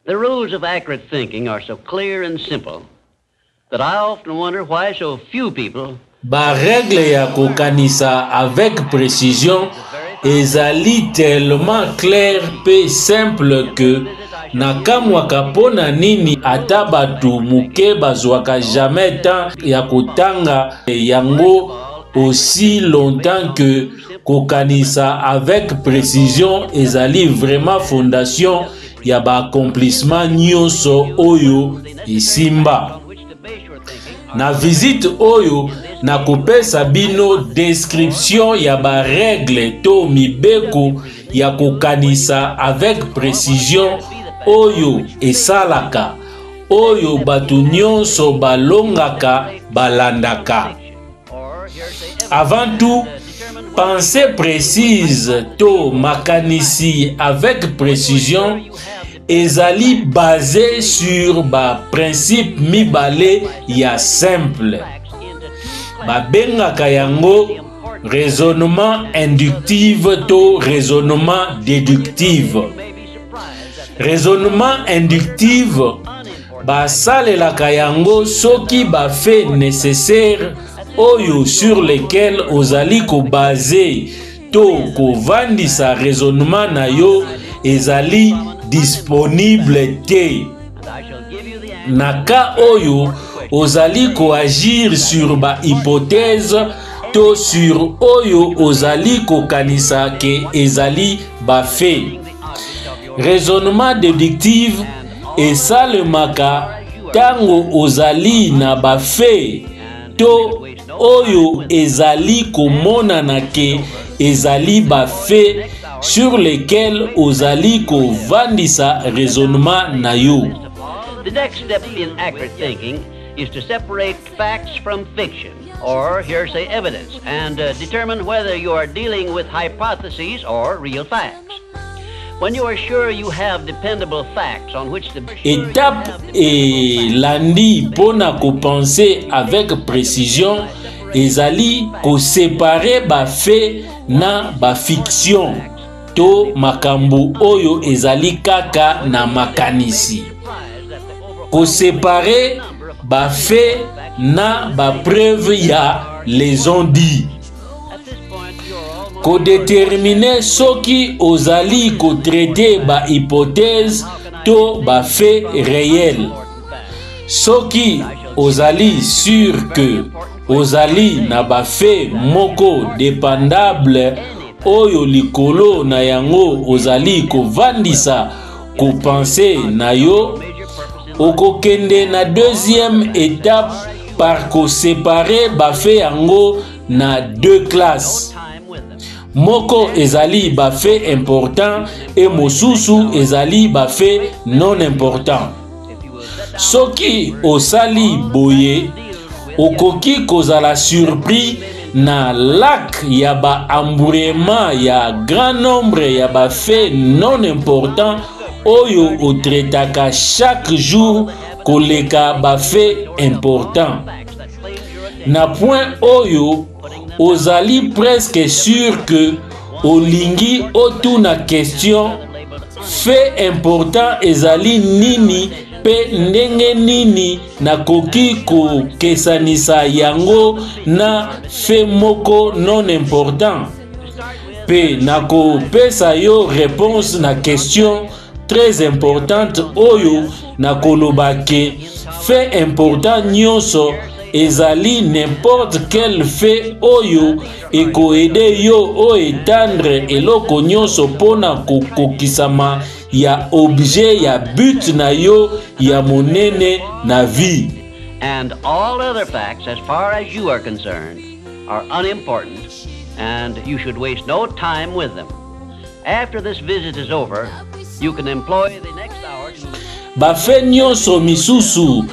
The rules of accurate thinking are so clear and simple that I often wonder why so few people Ba règles ya kokanisa avec precision ezali tellement clair pe simple que nakamwaka mpo na nini ata bato moke bazwaka jamais temps ya kotanga yango aussi longtemps que kokanisa avec precision ezali vraiment fondation ya ba accomplissement nyonso oyo esimba. Na visite oyo nakopesa bino description ya ba règles to mibeko ya kokanisa avec precision oyo esalaka, oyo bato nyonso balongaka balandaka. Avant tout, pensée précise to makanisi avec précision ezali basé sur ba principe mibale ya simple. Babengaka yango raisonnement inductive to raisonnement déductive. Raisonnement inductive basalelaka yango soki ba faits nécessaires oyo sur lesquels ozali kobase to kovandisa raisonnement na yo ezali disponible te. Na cas oyo ozali koagir sur ba hypothèse to sur oyo ozali kokanisa ke ezali ba faits. Raisonnement déductive esalemaka ntango ozali na ba faits to oyo ezali komonana ke ezali ba faits sur lesquels ozali kovandisa raisonnement na yo. The next step in accurate thinking is to separate facts from fiction or hearsay evidence and determine whether you are dealing with hypotheses or real facts. When you are sure you have dependable facts on which the Etape elandi mpo na kopense avec precision ezali kosepare ba faits na ba fiction to makambo oyo ezali kaka na makanisi. Kosepare ba faits na ba preuve ya les on dit. Kodetermine soki ozali kotraite ba hypothèse to ba faits réels. Soki ozali sur que ozali na ba faits moko dependable oyo likolo na yango ozali kovandisa kopense na yo, okokende na deuxième étape par kosepare ba faits yango na deux classes. Moko ezali ba faits important et mosusu ezali ba faits non important. Soki osali boye, okoki kozala surpris na lac ya ba embrouillement ya grand nombre ya ba faits non important oyo otraitaka chaque jour koleka ba faits important. Na point oyo, ozali presque sûr que olingi otuna question fait important ezali nini mpe ndenge nini nakoki kokesanisa yango na fait moko non important mpe nakopesa yo réponse na question très importante oyo nakoloba ke fait important nyonso ezali n'importe quel fait oyo ekoede yo oetendre eloko nyonso mpo na kokokisama ya objet ya but na yo ya monene na vie. And all other facts as far as you are concerned are unimportant and you should waste no time with them. After this visit is over, you can employ the next hour to Bafe nyonso misusu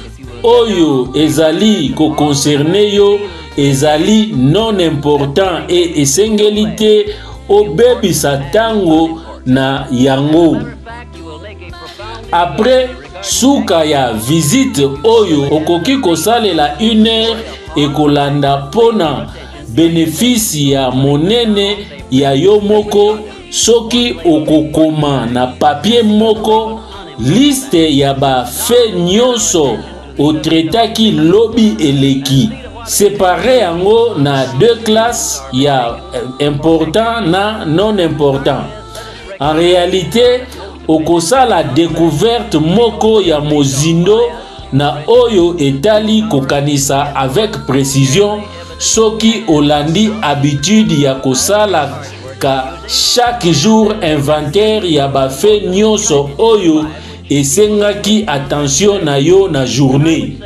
oyo ezali koconcerne yo ezali non important e esengeli te obebisa ntango na yango. Après suka ya visite oyo okoki kosalela une heure ekolanda mpona benefisi ya monene ya yo moko soki okokoma na papier moko. liste ya ba faits nyonso otraitaki lobi eleki. Separer yango na deux classes ya important na non important. En realite, okosala decouverte moko ya mozindo na oyo etali kokanisa avec precision soki olandi habitude ya kosalaka chaque jour inventaire ya ba faits nyonso oyo esengaki attention na yo na journee.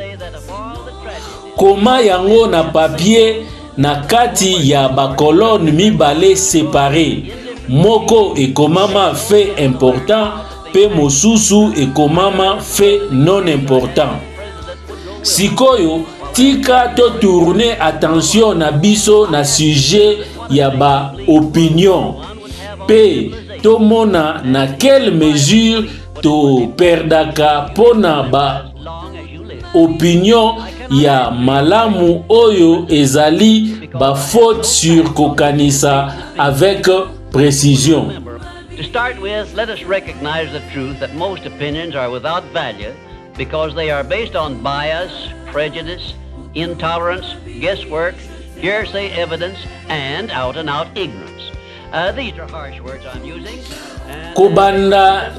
Koma yango na papier na kati ya ba colonnes mibale separees, moko ekomama fait important mpe mosusu ekomama fait non important. Sikoyo tika to tourner attention na biso na sujet ya ba opinion mpe tomona na quelle mesure to perdaka mpo na ba opinion ya malamu oyo ezali ba faute sur kokanisa avec precision. To start with, let us recognize the truth that most opinions are without value because they are based on bias, prejudice, intolerance, guesswork, hearsay evidence, and out-and-out ignorance. These are harsh words I'm using. Kobanda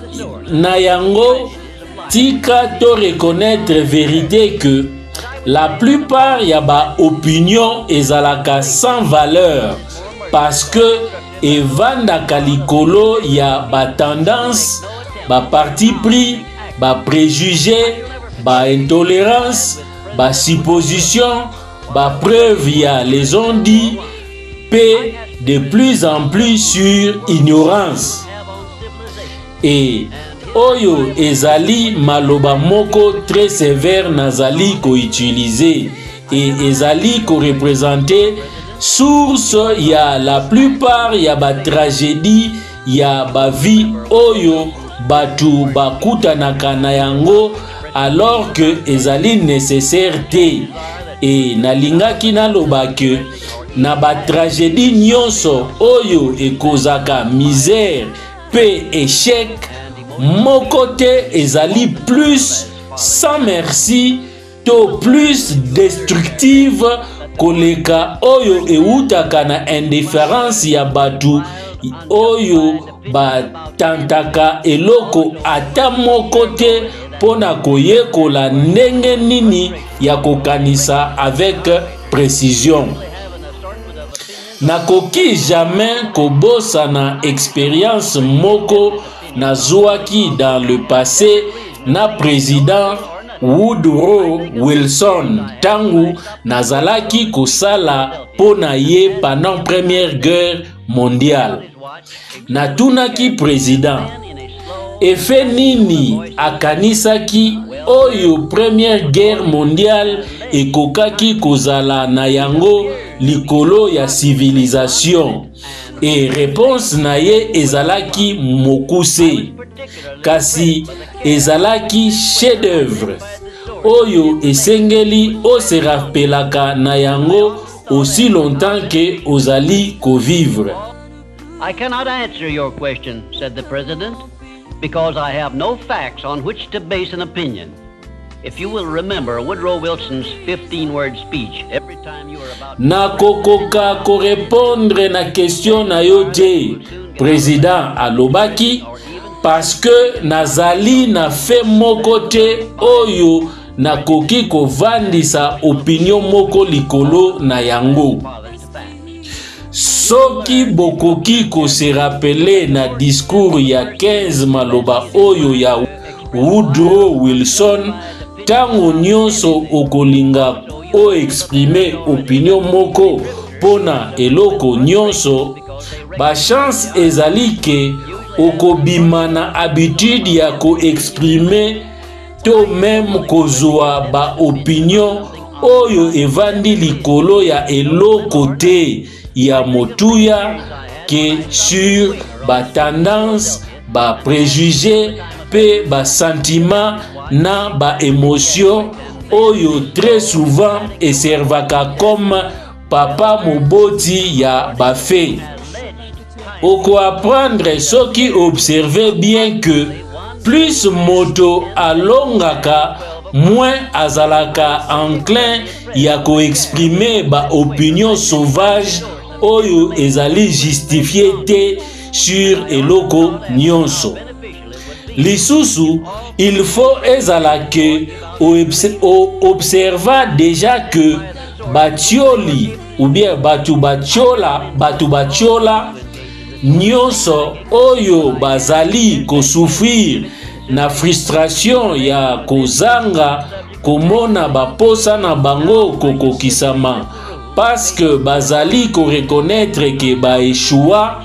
na yango, tika to reconnaître verite que la plupart ya ba opinion ezalaka sans valeur parce que evandaka likolo ya ba tendance, ba parti pris, ba préjugés, ba intolérance, ba supposition, ba preuve ya les on dit pe de plus en plus sur ignorance. Et oyo ezali maloba moko très sévère nazali ko utiliser et ezali ko représenter source ya la plupart ya ba tragédie ya ba vie oyo bato bakutanaka na yango alors que ezali nécessaire te. Et nalingaki naloba que na ba tragédie nyonso oyo ekozaka misère pe échec moko te ezali plus sans merci to plus destructive koleka oyo ewutaka na indifférence ya bato oyo batantaka eloko ata moko te mpo na koyekola ndenge nini ya kokanisa avec precision. Nakoki jamais kobosana experience moko nazuaki dans le passe na president Woodrow Wilson ntango nazalaki kosala mpo na ye pendant Première Guerre mondiale. Natunaki president effet nini akanisaki oyo Première Guerre mondiale ekokaki kozala na yango likolo ya civilisation. E reponse na ye ezalaki mokuse, kasi ezalaki chef-d'œuvre oyo esengeli oserapelaka na yango aussi longtemps que ozali kovivre. I cannot answer your question, said the president, because I have no facts on which to base an opinion. If you will remember Woodrow Wilson's 15-word speech every time you are about Nakokoka korepondre na question na yo te, president alobaki, parce que nazali na fait moko te oyo nakoki kovandisa opinion moko likolo na yango. Soki bokoki ko se rappeler na discours ya 15 maloba oyo ya Woodrow Wilson, ntango nyonso okolinga o exprimer opinion moko mpo na eloko nyonso, ba chance ezali ke okobima na habitude ya ko exprimer to meme kozua ba opinion oyo evandi likolo ya eloko te ya motuya ke sur ba tendance, ba préjugés pe ba sentiments na ba émotions oyo très souvent eservaka comme papa moboti ya ba faits. Oko apprendre soki observer bien que Plus moto alongaka, moins azalaka enclin ya ko exprimer ba opinions sauvages oyo ezali justifier te sur eloko nyonso. Lisusu, il faut ezala que o observa dejà que batioli ou bien batu batiola, batu batiola nyonso oyo bazali ko souffrir na frustration ya kozanga komona baposa na bango kokokisama parce que bazali ko reconnaître que ba echoua.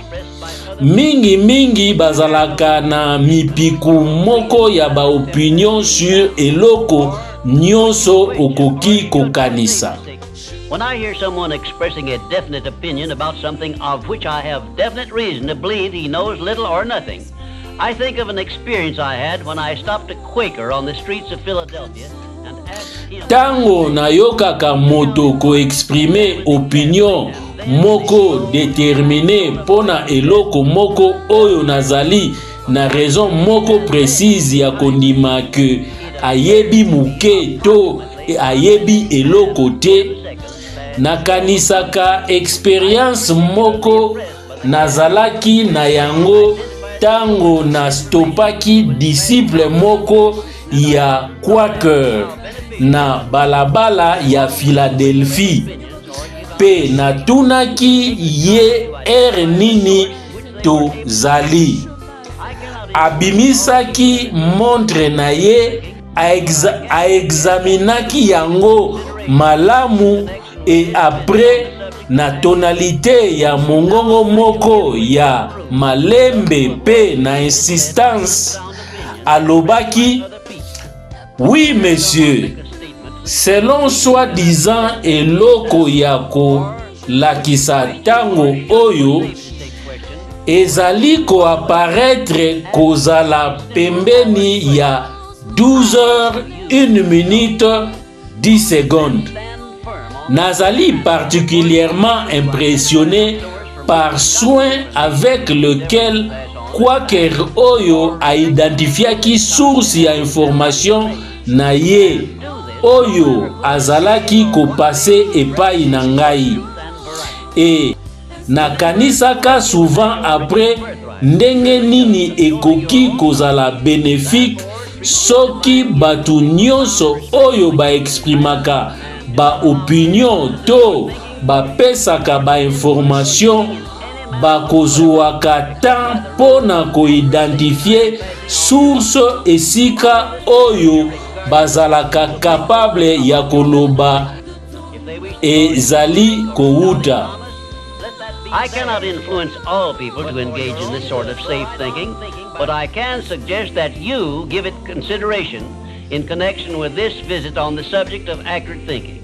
Mingi mingi bazalaka na mipiku moko ya ba opinion sur eloko nyonso okoki kokanisa. When I hear someone expressing a definite opinion about something of which I have definite reason to believe he knows little or nothing, I think of an experience I had when I stopped a Quaker on the streets of Philadelphia and asked him. Tango nayokaka moto ko exprimer opinion moko determine mpo na eloko moko oyo nazali na raison moko precise ya kondima que ayebi moke to ayebi eloko te, nakanisaka experience moko nazalaki na yango ntango na stopaki disciple moko ya Quaker na balabala ya Philadelphie mpe natunaki ye heure nini tozali. Abimisaki montre na ye, aexaminaki yango malamu et après na tonalite ya mongongo moko ya malembe mpe na insistance alobaki: Oui monsieur, selon soi-disant eloko ya kolakisa ntango oyo ezali koaparaitre kozala pembeni ya 12 heures 1 minute 10 secondes. Nazali particulièrement impressionné par soin avec lequel Quaker oyo a identifiaki source ya information na ye oyo azalaki kopase epai na ngai. E nakanisaka souvent après ndenge nini ekoki kozala benefique soki bato nyonso oyo baexprimaka ba opinion to bapesaka ba information bakozuwaka temps mpo na koidentifie source esika oyo bazalaka capable ya koloba ezali kowuta. I cannot influence all people to engage in this sort of safe thinking, but I can suggest that you give it consideration in connection with this visit on the subject of accurate thinking.